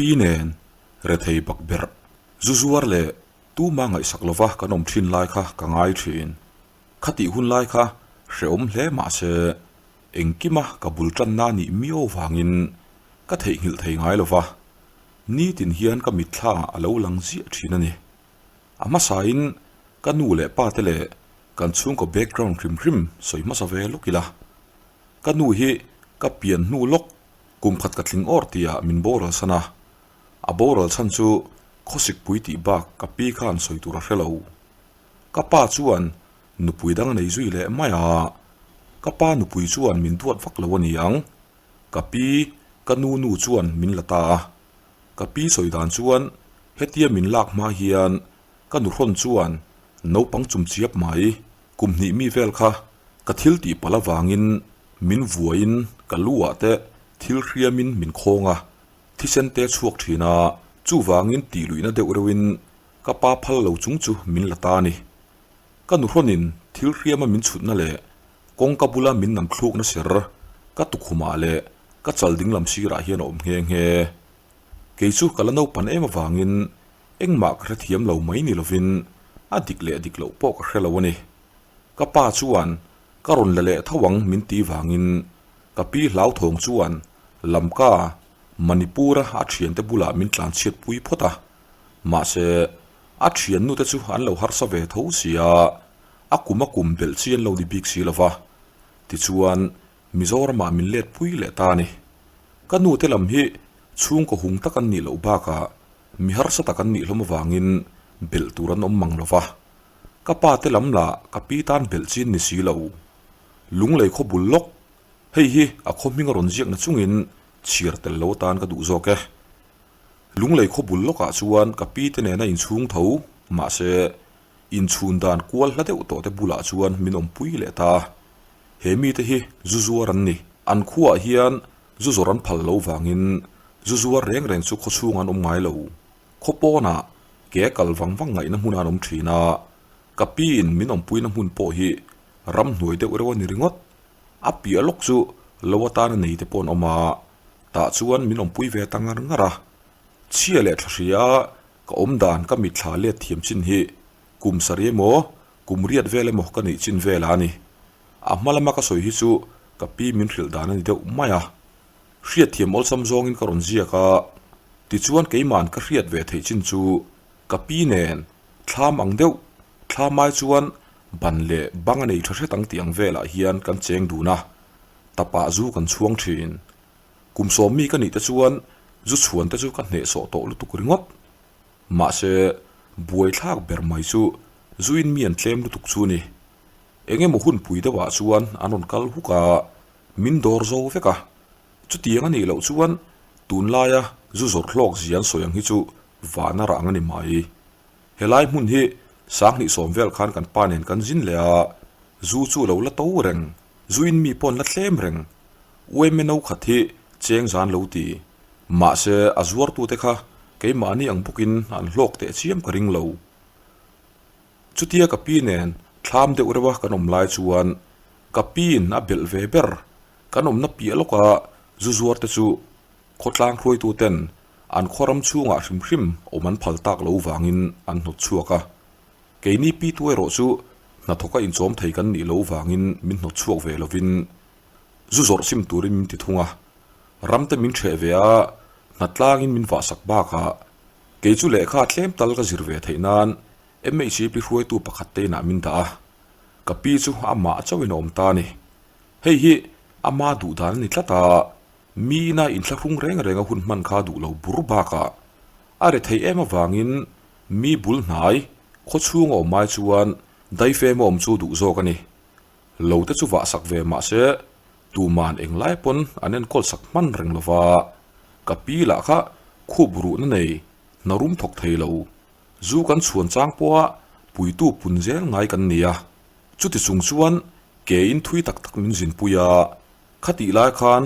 pi nen rethei bakberh zu zuar leh tuma ngaihsak lova kan awm thin lai kha ka ngai thin. Khatih hun lai kha hrehawm hle mah se engkima ka bul tanna nih miau vangin ka theihnghilh thei ngai lova, nitin hian ka mitthla a lo lang ziah thin a ni. A hmasain ka nu leh pa te leh kan chhungkaw background hrim hrim sawi hmasa ve lawk ila. Ka nu hi ka pian hnu lawk kum khat ka tling awr tihah min boral san a, a boral chhan chu khawsikpui tih bak ka pi khan sawi tur a hre lo. Ka pa chuan nupui dang a nei zui leh mai a, ka pa nupui chuan min duat vak lo a ni ang, ka pi ka nu nu chuan min la ta a. Ka pi sawi dan chuan hetia min lak hma hian ka nuhrawn chuan naupang chum chiap mai kum hnih mi vel kha ka thil tih palh avangin min vuaiin ka lu ah te thil hriamin min khawng a, thisen te chhuak thin a, chuvangin tih luihna deuh reuhin ka pa phal lo chung chu min la ta a ni. Ka nuhrawnin thil hriama min chhutna leh kawngka bula min nam thlukna ser ka tukhumah leh ka chal dinglam sirah hian a awm nghe nghe. Kei chu ka la naupan em avangin engmah ka hrethiam lo mai ni lovin a dik leh dik loh pawh ka hre lo a ni. Ka pa chuan ka rawn la leh tho ang min ti vangin ka pi hlauthawng chuan Lamka, Manipur-a a thiante bulah min tlanchhiatpui phawt a. Mahse, a thiannute chu an lo harsa ve tho sia, a kum a kum belh chi an lo ni bik si lova. Tichuan, Mizoramah min let pui leh ta a ni. Ka nute lam hi chhungkaw hung tak an nih loh bakah mi harsa tak an nih hlawm avangin belh tur an awm mang lova. Ka pa te lam lah ka pi tan belh chin ni si lo. Lunglei khaw bul lawk, hei hi a khaw hming a rawn ziakna chungin chhiar tel lo atan ka duh zawk e. Lunglei khaw bul lawkah chuan ka pi te nena inchhung tho, mahse inchhun dan kual hla deuh tawh te bulah chuan min awmpui leh ta a. He mite hi zu zuar an ni. An khuaah hian zu zawrh an phal lo vangin zu zuar reng reng chu khaw chhung an awm ngai lo. Khaw pawnah ke kal vang vang ngaihna hmun an awm thin a, ka piin min awmpuina hmun pawh hi ramhnuai deuh reuh a ni ringawt. A piah lawk chu lo atana nei te pawh an awm a, tah chuan min awmpui ve ta ngar ngar a. Chhia leh tha hria ka awm dan ka mitthla let thiam chin hi kum sarih emaw kum riat vel emaw ka neih chin vel a ni. A hma lama ka sawi hi chu ka pi min hrilh dan a ni deuh mai a. Hriatthiam awlsam zawngin ka rawn ziak a, tichuan keima'n ka hriat ve theih chin chu ka pi nen thlam ang deuh, thlam ai chuan ban leh bang a nei tha hret ang tih ang velah hian kan cheng dun a, tapah zu kan chhuang thin. Kum sawmmi ka nih te chuan zu chhuan te chu ka hnehsawh tawh lutuk ringawt. Mahse, buaithlak ber mai chu zuin mi an tlem lutuk chu ni. Eng emaw hunpui deuhah chuan an rawn kal huk a, min dawr zo vek a. Chutiang a nih loh chuan tunlaia zu zawrh hlawk zia an sawi ang hi chu vana rah ang a ni mai. Helai hmun hi sanghnih sawm vel khan kan pa nen kan zin leh a, zu chu a lo la to reng, zuin mi pawh an la tlem reng. Uaime no khat hi cheng zan lo ti. Mahse, a zuartute kha keimahni ang bawkin an hlawk teh chiam ka ring lo. Chutia ka pi nen thlam deuh reuha kan awm lai chuan ka piin a belh ve ber. Kan awmna piah lawka zu zuarte chu khawtlang hruaituten an khaw ram chhungah hrim hrim awm an phal tak lo vangin an hnawt chhuak a. Keini pitu erawh chu hnathawka inchawm thei kan nih lo vangin min hnawt chhuak ve lovin zu zawrh sim turin min ti thung a. Ramte min ṭheh ve a, hnatlangin min vahsak bakah kei chu lehkha tlem tal ka zir ve theih nan MHP hruaitu pakhat te inah min dah a, ka pi chu amah chauhin a awm ta a ni. Hei hi ama duh dan a ni tlat a, mi ina inthlahrung reng reng a hun hman kha duh lo bur bakah a re theih em avangin mi bul hnai khawchhung a awm ai chuan daifem a awm chu duh zawk a ni. Lo te chu vahsak ve mahse tuman englai pawn an enkawl sak hman reng lova, ka pi lah kha khup ruhna nei hna rum thawk thei lo. Zu kan chhuan chang pawha puitu pun zel ngai kan ni a, chuti chung chuan ke in thui tak tak min zinpui a, khatih lai khan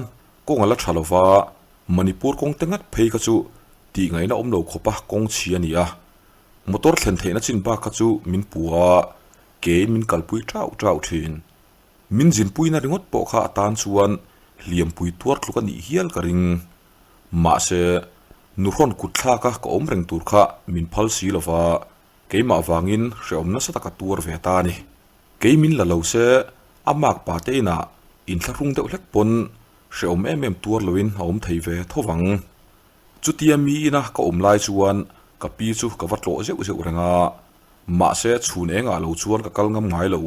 kawng a la tha lova, Manipur kawng te ngat phei kha chu tih ngaihna awm lo khawpa kawng chhi a ni a, motor thlen theihna chin bak kha chu min pu a, ke in min kalpui tau tau thin. Min zinpuina ringawt pawh kha a tan chuan hliampui tuar tluk a nih hial ka ring. Mahse. Nuhrawn kut thlaka ka awm reng tur kha min phal si lo va, keimah vangin hrehawm nasa taka tuar ve ta a ni. Kei min la lo se, a mak pa te inah inthlahrung deuh hlek pawn hrehawm em em tuar loin a awm thei ve tho vang. Chutia mi ina ka awm lai chuan ka pi chu ka va tlawh zeuh zeuh reng a, mahse chhun engah lo chuan ka kal ngam ngai lo.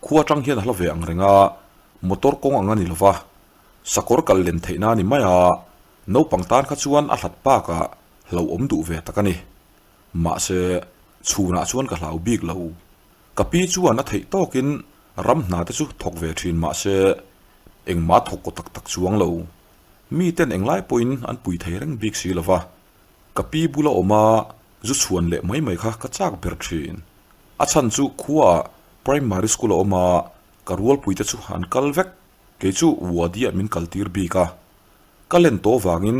Khua atang hian a hla ve ang reng a, motor kawng ang a ni lo va, sakawr kal len theihna a ni mai a, naupang tan kha chuan a hlat bakah hlauhawm duh ve tak a ni. Mahse, chhunah chuan ka hlau bik lo. Ka pi chuan a theih tawkin ram hna te chu thawk ve thin mahse, engmah thawk kaw tak tak chuang lo. Mi ten englai pawhin an pui thei reng bik si lo va, ka pi bula awm a zu chhuan leh mai mai kha ka chak ber thin. A chhan chu khuaah primary school a awm a, ka rualpui te chu an kal vek, kei chu Wadi-ah min kaltir bik a. Ka len tawh vangin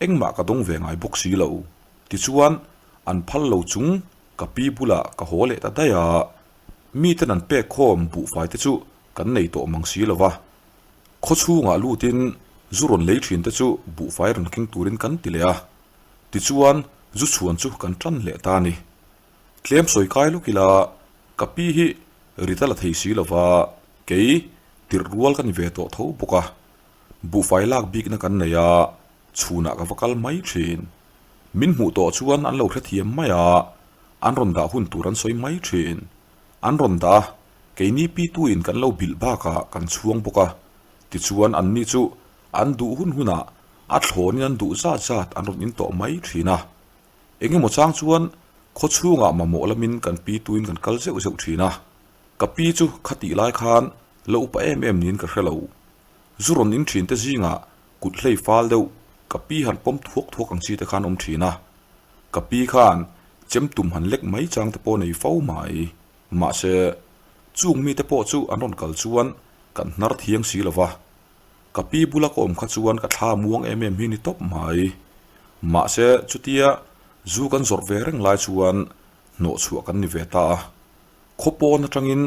engmah ka dawng ve ngai bawk si lo. Tichuan, an phal lo chung ka pi bulah ka haw leh ta daih a, miten an pek khawm buhfai te chu kan nei tawh mang si lo va. Khaw chhungah lutin zu rawn lei thin te chu buhfai rawn keng turin kan ti leh a, tichuan zu chhuan chu kan tan leh ta a ni. Tlem sawi kai lawk ila, ka pi hi rit a la thei si lo va, kei tirh rual ka ni ve tawh tho bawk a, buhfai lak bikna kan nei a, chhunah ka va kal mai thin. Min hmuh tawh chuan an lo hrethiam mai a, an rawn dah hun tur an sawi mai thin. An rawn dah a, keini pitu in kan lo bilh bakah kan chhuang bawk a, tichuan anni chu an duh hun hunah a thlawnin an duh zat zat an rawn in tawh mai thin a. Engemaw chang chuan khaw chhungah mamawh lamin kan pituin kan kal zeuh zeuh thin a, ka pi chu khatih lai khan la upa em em niin ka hre lo. Zu rawn in thin te zingah kut hlei fal deuh ka pi han pawm thuak thuak ang chi te khan awm thin a, ka pi khan chem tum han lek mai chang te pawh nei fo mai. Mahse, chung mite pawh chu an rawn kal chuan kan hnar thiang si lo va, ka pi bula ka awm kha chuan ka thla muang em em hi ni tawp mai. Mahse, chutia zu kan zawrh ve reng lai chuan hnawh chhuah kan ni ve ta a, khaw pawn atangin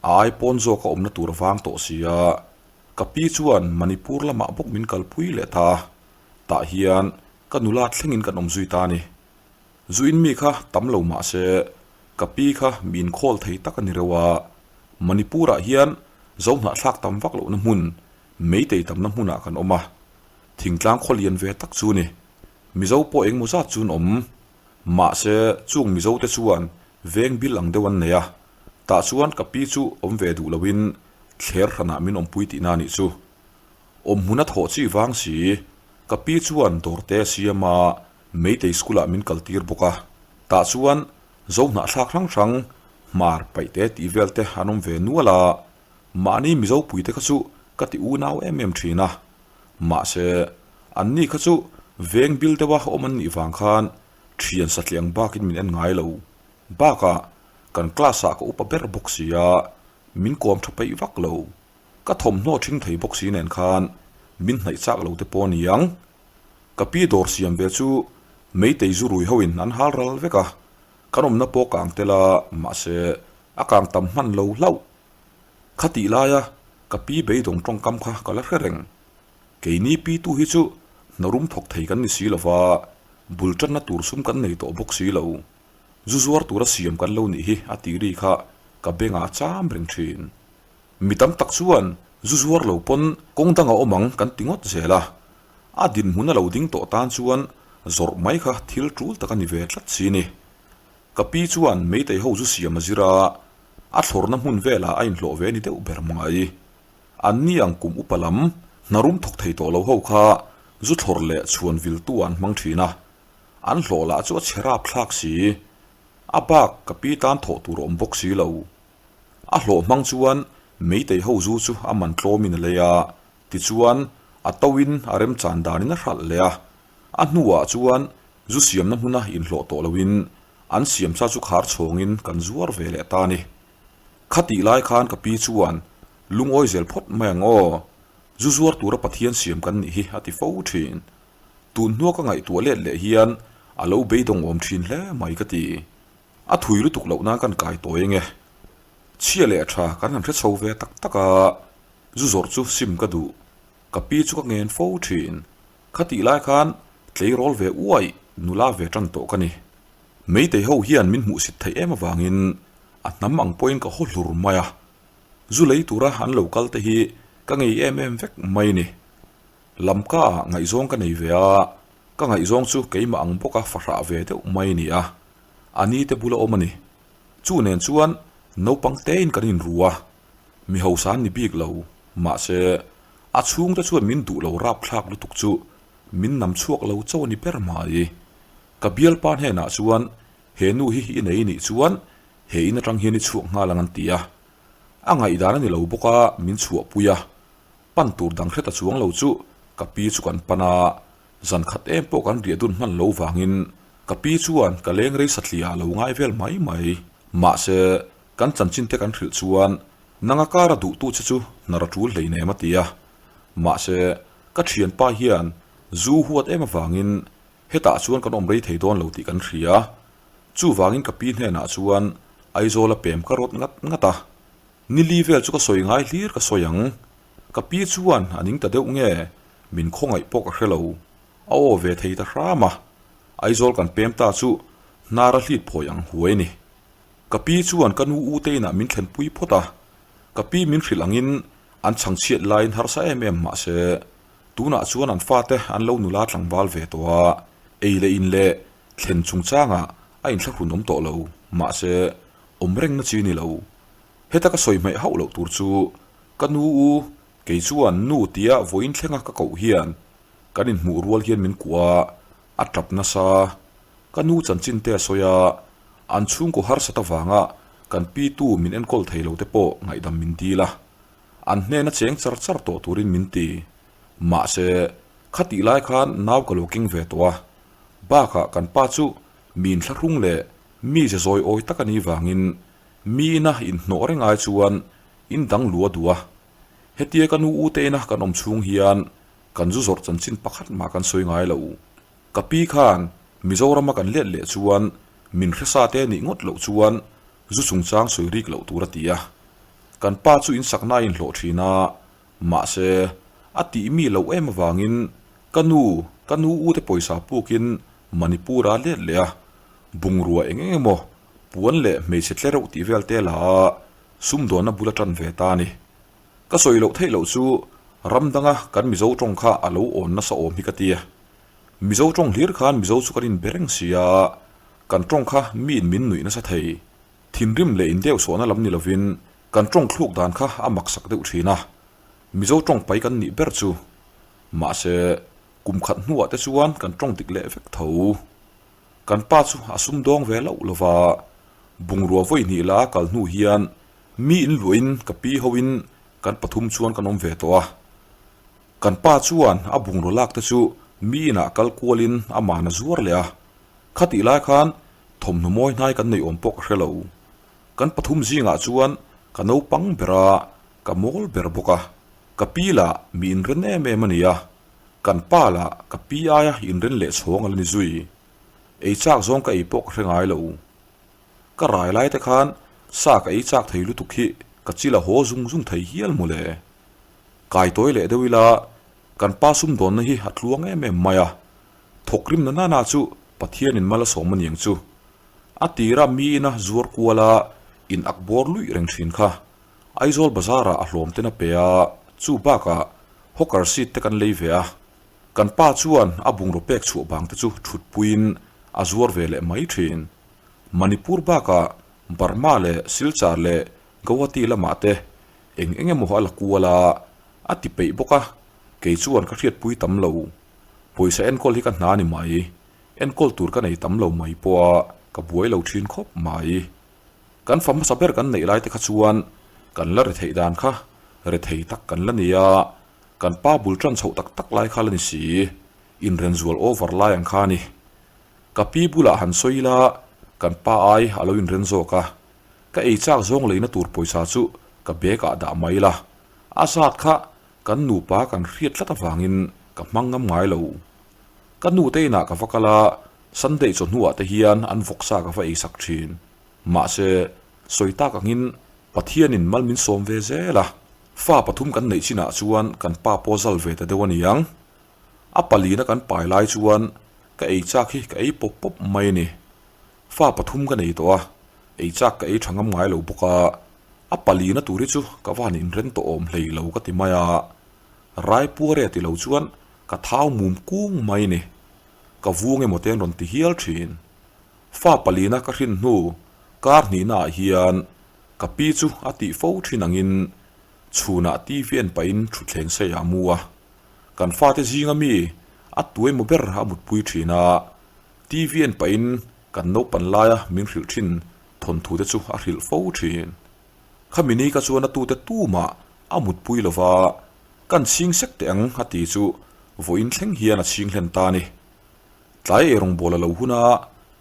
a ai pawn zawk a awmna tur a vang tawh si a, Ka pi chuan Manipur lamah bawk min kalpui leh ta a, tah hian ka nula thlengin kan awm zui ta a ni. Zu in mi kha tam lo mah se, ka pi kha mi inkhawl thei tak a ni reuh a. Manipur-ah hian zo hnahthlak tam vak lohna hmun, meitei tamna hmunah kan awm a. Thingtlang khaw lian ve tak chu ni. Mizo pawh engmaw zat chu an awm. Mahse, chung Mizote chuan veng bil ang deuh an nei a, tah chuan ka pi chu awm ve duh loin thler hranah min awmpui tihna a nih chu. Awm hmun a thawh chi vang si, ka pi chuan dawrte a siam a, Meitei school-ah min kaltir bawk a, tah chuan zo hnahthlak hrang hrang, hmar paihte tih vel te an awm ve nual a, mahni Mizo puite kha chu ka ti unau em em thin a. Mahse, anni kha chu veng bil deuha awm an nih vang khan thian satliah ang bakin min en ngai lo. Bakah, kan class-ah ka upa ber bawk si a, min kawm tha peih vak lo. Ka thawmhnaw thing thei bawk si nen khan min hnaih chak lo te pawh a ni ang. Ka pi dawr siam ve chu Meitei zu rui hoin an hal ral vek a, kan awmna pawh kang tel a, mahse a kang tam hman lo hlauh. Khatih laia ka pi beidawng tawngkam kha ka la hre reng. Keini pi tu hi chu hnarum thawk thei kan ni si lo va, bul tanna tur sum kan nei tawh bawk si lo. Zu zuar tura siam kan lo nih hi a tih ri kha ka bengah a cham reng thin. Mi tam tak chuan zu zuar lo pawn kawng dang a awm ang kan ti ngawt zel a, a dinhmun a lo ding tawh tan chuan zawrh mai kha thil tul tak a ni ve tlat si ni. Ka pi chuan meitei ho zu siam a zir a, a thlawrna hmun velah a inhlawh ve ni deuh ber mai. Anni ang kum upa lam hnarum thawk thei tawh lo ho kha zu thlawr leh chhuan viltu ah an hmang thin a, An hlawh lah chu a chhe rap thlak si. A bak ka pi tan thawh tur a awm bawk si lo. A hlawh hmang chuan Meitei ho zu chu a man tlawmin a lei a, tichuan a toin a remchan danin a hralh leh a. A hnuah chuan zu siamna hmuna inhlawh tawh loin an siamsa chu khar chhawngin kan zuar ve leh ta a ni. Khatih lai khan ka pi chuan lungawi zel phawt mai ang aw, zu zuar tura Pathian siam kan nih hi a ti fo thin. Tun hnua ka ngaihtuah let leh hian a lo beidawng awm thin hle mai ka ti. A thui lutuk loh nan kan kai tawi ange. Chhia leh tha kan han hre chho ve tak tak a, zu zawrh chu sim ka duh. Ka pi chu ka ngen fo thin. Khatih lai khan tleirawl ve uaih. nula ve tan tawh ka ni. Meitei ho hian min hmuhsit theih em avangin a hnam ang pawhin ka haw hlur mai a. Zu lei tura an lo kal te hi ka ngei em em vek mai ni. Lamka ah ngaihzawng ka nei ve a, ka ngaihzawng chu keimah ang bawka fahrah ve deuh mai ni a. A ni te bula awm a ni. Chu nen chuan naupang tein kan inru a, mi hausa an ni bik lo, mahse a chhungte chuan min duh lo rapthlak lutuk chu min nam chhuak lo chauh a ni ber mai. Ka bialpa hnenah chuan he nu hi i nei nih chuan he in atang hian i chhuak nghal ang an ti a. A ngaihdan a ni lo bawk a, min chhuahpui a. Pan tur dang hre ta chuang lo chu ka pi chu kan pan a, zan khat em pawh kan riah dun hman lo vangin ka pi chuan ka leng rei satliah a lo ngai vel mai mai. Mahse, kan chanchin te kan hrilh chuan nanga kara duhtu che chu hnar a tul hleinem a ti a. Mahse, ka thianpa hian zu huat em avangin hetah chuan kan awm rei thei dawn lo tih kan hria. Chuvangin ka pi hnenah chuan Aizawl a pem ka rawt ngat ngat a. Ni li vel chu ka sawi ngai hlir ka sawi ang. Ka pi chuan a ning ta deuh nge min khawngaih pawh ka hre lo. A aw ve thei ta hram a. Aizawl kan pem ta chu hnar a hlit phawi ang huai a ni. Ka pi chuan ka nu u te inah min thlenpui phawt a. Ka pi min hrilh angin an chhangchhiat laiin harsa em em mahse tunah chuan an fate an lo nula tlangval ve tawh a. Ei leh in leh thlen chungchangah a inthlahrun awm tawh lo. Mahse awm rengna chi ni lo. Heta ka sawi hmaih hauh loh tur chu ka nu u kei chuan nu tia vawiin thlenga ka koh hian kan inhmuh rual hian min kuah a, a tap nasa. Ka nu chanchin te a sawi a, an chhungkaw harsat avanga kan pitu min enkawl thei lo te pawh ngaihdam min dil a, an hnena cheng char char tawh turin min ti. Mahse, khatih lai khan nau ka lo keng ve tawh a, bakah kan pa chu mi inthlahrung leh mi ze zawi awi tak a nih vangin mi ina inhnawh reng ai chuan in dang lu a duh a. Hetia ka nu u te ina kan awm chhung hian kan zu zawrh chanchin pakhat mah kan sawi ngai lo. Ka pi khan Mizorama kan let leh chuan min hresa te nih ngawt loh chuan zu chungchang sawi rik loh tur a ti a. Kan pa chu insakna a inhlawh thin a, mahse a tih mi loh em avangin ka nu, ka nu u te pawisa pukin Manipur-a let leh a, bungrua eng eng emaw puan leh hmeichhe tle reuh tih vel te la a, sumdawnna bula tan ve ta a ni. Ka sawi loh theih loh chu ram danga kan Mizo tawng kha a lo awn nasa awm hi ka ti a. Mizo tawng hlir khan Mizo chu kan inbe reng si a, kan tawng kha miin min nuih nasa thei. Thinrim leh indeuhsawhna lam ni lovin kan tawng thluk dan kha a maksak deuh thin a, Mizo tawng pai kan nih ber chu. Mahse, Kum khat hnuah te chuan kan tawng dik leh vek tho. Kan pa chu a sumdawng ve loh lo va, bungrua vawi hnih la a kal hnu hian mi in luahin ka pi hoin kan pathum chuan kan awm ve tawh a. Kan pa chuan a bungrua lak te chu mi inah kal kualin a man a zuar leh a. Khatih lai khan thawmhnaw mawi hnai kan nei awm pawh ka hre lo. Kan pathum zingah chuan ka naupang ber a, ka mawl ber bawk a. Ka pi lah mi inren em em a ni a, kan pa lah ka pi aia inren leh chhawng a la ni zui. Ei chak zawng ka ei pawh ka hre ngai lo. Ka rai lai te khan sa ka ei chak thei lutuk hi ka chil a haw zung zung thei hial mawle. Kai tawi leh deuh ila kan pa sumdawnna hi a tluang em em mai a, thawkrim na nana chu Pathianin mal a sawm a niang chu. A tira miin a zuar kual a in ak bawr luih reng thin kha. Aizawl bazar ah a hlawm ten a pe a, chu bakah hawker seat te kan lei ve a, kan pa chuan a bungraw pek chhuah bang te chu thut puiin a zuar ve leh mai thin. Manipur bakah Burma leh Silchar leh Guwahati lamah te eng eng emaw a la kual a, a ti peih bawk a, kei chuan ka hriatpui tam lo. Pawisa enkawl hi ka hna ni mai, enkawl tur ka nei tam lo mai pawh a, ka buai lo thin khawp mai. Kan fa hmasa ber kan neih lai te kha chuan kan la retheih dan kha rethei tak kan la ni a, kan pa bul tan chhoh tak tak lai kha la ni si, inrenzual over lai ang kha a ni. Ka pi bulah han sawi ila kan pa ai a lo inren zawk a, ka ei chak zawng leina tur pawisa chu ka bag ah dah mai ila, a zat kha kan nupa kan hriat tlat avangin ka hmang ngam ngai lo. Ka nu te inah ka va kal a, Sunday chawhnuah te hian an vawksa ka va eisak thin. Mahse, sawi tak angin Pathianin mal min sawm ve zel a, fa pathum kan neih chinah chuan kan pa pawh zal ve ta deuh a ni ang. A palina kan pai lai chuan ka ei chak hi ka ei pawp pawp mai a ni. Fa pathum ka nei tawh a, ei chak ka ei tha ngam ngai lo bawk a, a palina tur hi chu ka van inren tawh awm hlei lo ka ti mai a. Raipuare ti lo chuan ka thau mum kung mai a ni. Ka vung emaw te an rawn ti hial thin. Fa palina ka hrin hnu kar hnihna ah hian ka pi chu a tih fo thin angin chhunah TV en pahin thutthleng sei ah a mu a. Kan fate zinga mi a tuaimaw ber a mutpui thin a, TV en pahin kan naupan laia min hrilh thin thawnthu te chu a hrilh fo thin. Khami ni ka chuan a tute tumah a mutpui lova, kan chhing sek teh ang a ti chu vawiin thleng hian a chhing hlen ta a ni. Tlai eirawngbawl a lo hun a,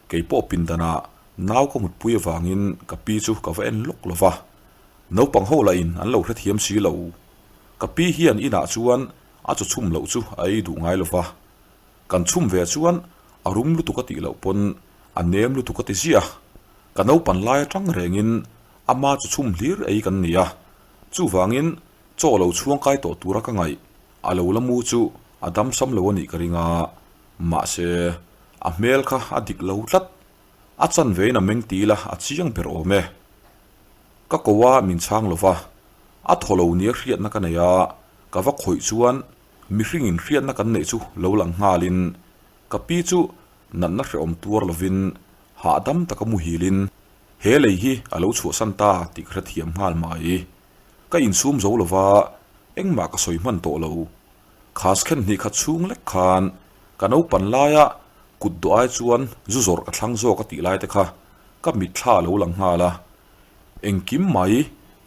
kei pawh pindanah nau ka mutpui avangin ka pi chu ka va en lawk lova, naupang ho lahin an lo hrethiam si lo. Ka pi hian inah chuan a chaw chhum loh chu a ei duh ngai lova, kan chhum ve chuan a rum lutuk a tih loh pawn a nem lutuk a ti ziah a, ka naupan lai atang rengin ama chaw chhum hlir ei kan ni a, chuvangin chaw lo chhuang kai tawh tura ka ngaih a lo la mu chu a damsam lo a nih ka ring a, mahse a hmel kha a dik lo tlat, a chanvein a meng ti ila a chiang ber awm e. Ka ko a min chhang lo va, a thaw lo nia hriatna ka nei a, ka va khawih chuan mihringin hriatna kan neih chu lo lang nghalin ka pi chu natna hrehawm tuar lovin hahdam taka muhilin he lei hi a lo chhuahsan ta tih ka hrethiam nghal mai. Ka insum zo lo va, engmah ka sawi hman tawh lo. Khas khen hnih khat chhung lek khan ka naupan laia kut dawh ai chuan zu zawrh ka thlang zawk a tih lai te kha ka mitthla a lo lang nghal a. Engkim mai,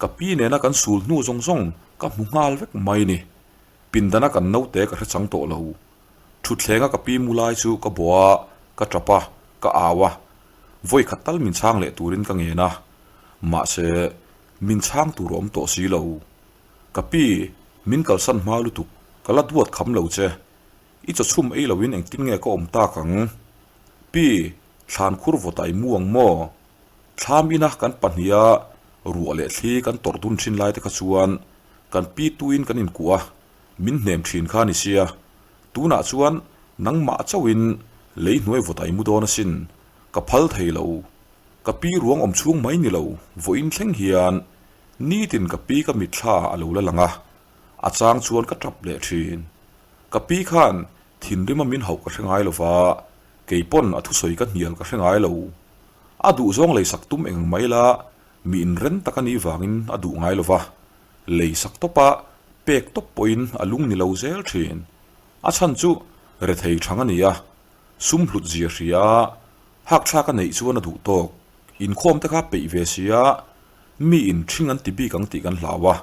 ka pi nena kan sul hnu zawng zawng ka hmu nghal vek mai ni. Pindana kan naute ka hre chang tawh lo. Thuthlenga ka pi mu lai chu ka bawh a, ka tap a, ka au a. Vawi khat tal min chhang leh turin ka ngen a. Mahse, min chhang tur a awm tawh si lo. Ka pi, min kalsan hma lutuk, ka la duat kham lo che. I chawchhum ei loin engtin nge ka awm tak ang? Pi, thlan khur vawt ah i mu ang maw? Thlam ina kan pahniha ruah leh thli kan tawrh dun thin lai te kha chuan kan pi tuin kan inkuah a, min hnem thin kha a ni sia. Tunah chuan nangmah chauhin lei hnuai vawt ah i mu dawn asin, ka phal thei lo. Ka pi ruang awm chhung mai ni lo, vawiin thleng hian nitin ka pi ka mitthla a lo la lang a, a chang chuan ka tap leh thin. Ka pi khan thinrima min hauh ka hre ngai lo va, kei pawn a thusawi ka hnial ka hre ngai lo. A duhzawng leisak tum eng mai la, mi inren tak a nih vangin a duh ngai lo va, leisak tawpa pek tawp pawhin a lung ni lo zel thin. A chhan chu rethei thang a ni a, sum hlut zia hria a, hakthlak a neih chuan a duh tawk. Inkhawm te kha peih ve sia, mi in ṭhing an ti bik ang tih kan hlau a,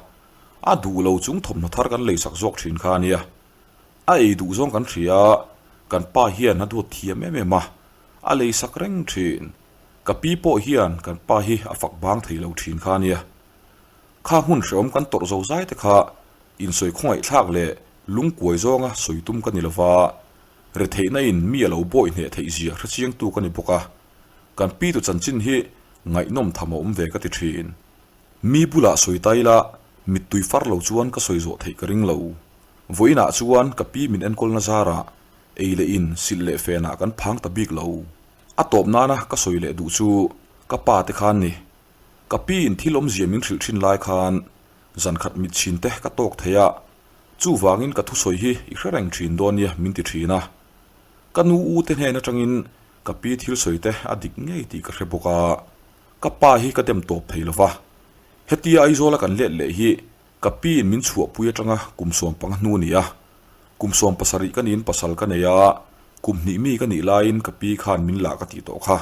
a duh lo chung thawmhnaw thar kan leisak zawk thin kha a nia. A ei duh zawng kan hria a, kan pa hian a duat thiam em em a, a leisak reng thin. Ka pi pawh hian kan pa hi a fak bang thei lo thin kha a nia. Kha hmun hrehawm kan tawrh zo zai te kha insawi khawngaihthlak leh lungkuai zawnga sawi tum ka ni lo va, retheihna in mi a lo bawi hneh theih zia hrechiangtu ka ni bawk a, kan pi tu chanchin hi ngaihnawm tham a awm ve ka ti thin. Mi bulah sawi ta ila mittui far lo chuan ka sawi zawh theih ka ring lo. Vawiinah chuan ka pi min enkawlna zarah ei leh in silh leh fenah kan phang ta bik lo. A tawp nana ka sawi leh duh chu ka pa te khan ni. Ka pi in thil awmzia min hrilh thin lai khan zan khat mit chhin te ka tawk thei a, chuvangin ka thusawi hi i hre reng thin dawn nia min ti thin a. Ka nu u te hnen atangin ka pi thil sawi te a dik ngei tih ka hre bawk a, ka pa hi ka dem tawp thei lo va. Hetia Aizawla kan let leh hi Ka pi in min chhuahpui atanga kum 15 hnu a ni a, kum 17 ka niin pasal ka nei a, kum hnih mi ka nih laiin ka pi khan min lah ka tih tawh kha.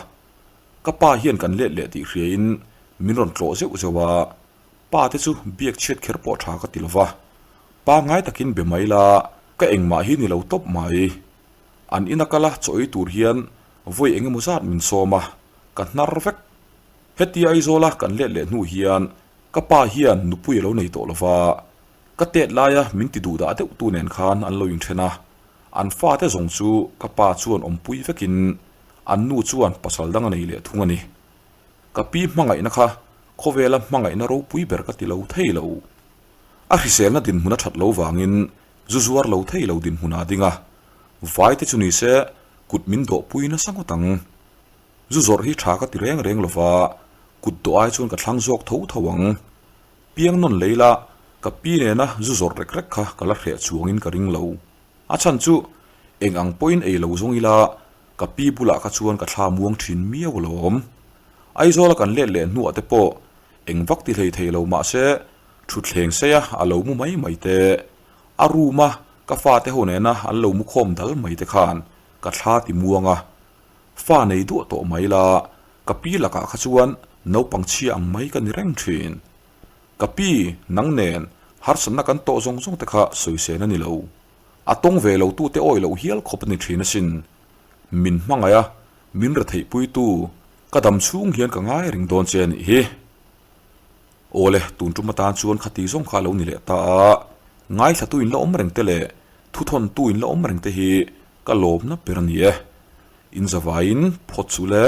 Ka pa hian kan let leh tih hriain min rawn tlawh zeuh zeuh a, pa te chu biak chhiat kher pawh tha ka ti lo va, pangngai takin be mai la ka engmah hi ni lo tawp mai. An ina kala chaw ei tur hian vawi eng emaw zat min sawm a, ka hnar vek. Hetia Aizawla kan let leh hnu hian Ka pa hian nupui a lo nei tawh lo va, ka tet laia min ti duh dah deuh tu nen khan an lo inthen a, an fate zawng chu ka pa chuan awmpui vekin an nu chuan pasal dang a nei leh thung a ni. Ka pi hmangaihna kha khawvela hmangaihna ropui ber ka ti lo thei lo. A hriselna dinhmun a that lo vangin zu zuar lo thei lo dinhmun a ding a, vaite chu ni se. Kut min dawhpui nasa ngawt ang. Zu zawrh hi tha ka ti reng reng lova, kut dawh ai chuan ka thlang zawk tho tho ang. Piang nawn lei la, ka pi nena zu zawrh rek rek kha ka la hreh chuangin ka ring lo. A chhan chu, eng ang pawhin ei lo zawng ila, ka pi bulah kha chuan ka thla muang thin miau alawm. Aizawla kan let leh hnuah te pawh eng vak ti hlei thei lo mahse, thutthleng seia a lo mu mai mai te, a room a ka fate ho nena an lo mu khawm dal mai te khan ka thla ti muang a. Fa nei duah tawh mai la, ka pi lakah kha chuan naupang chhia ang mai ka ni reng thin. Ka pi, nang nen harsatna kan tawh zawng zawng te kha sawisel a ni lo. A tawng ve lo tute awi loh hial khawp a ni thin asin. Min hmangaih a, min retheihpuitu, ka dam chhung hian ka ngai reng dawn che a nih hi. Awle, tun tum atan chuan khati zawng kha a lo ni leh ta a, ngaithlatu in la awm reng te leh thuthawntu in la awm reng te hi ka lawmna ber a ni e. In zavaiin phawt chu le.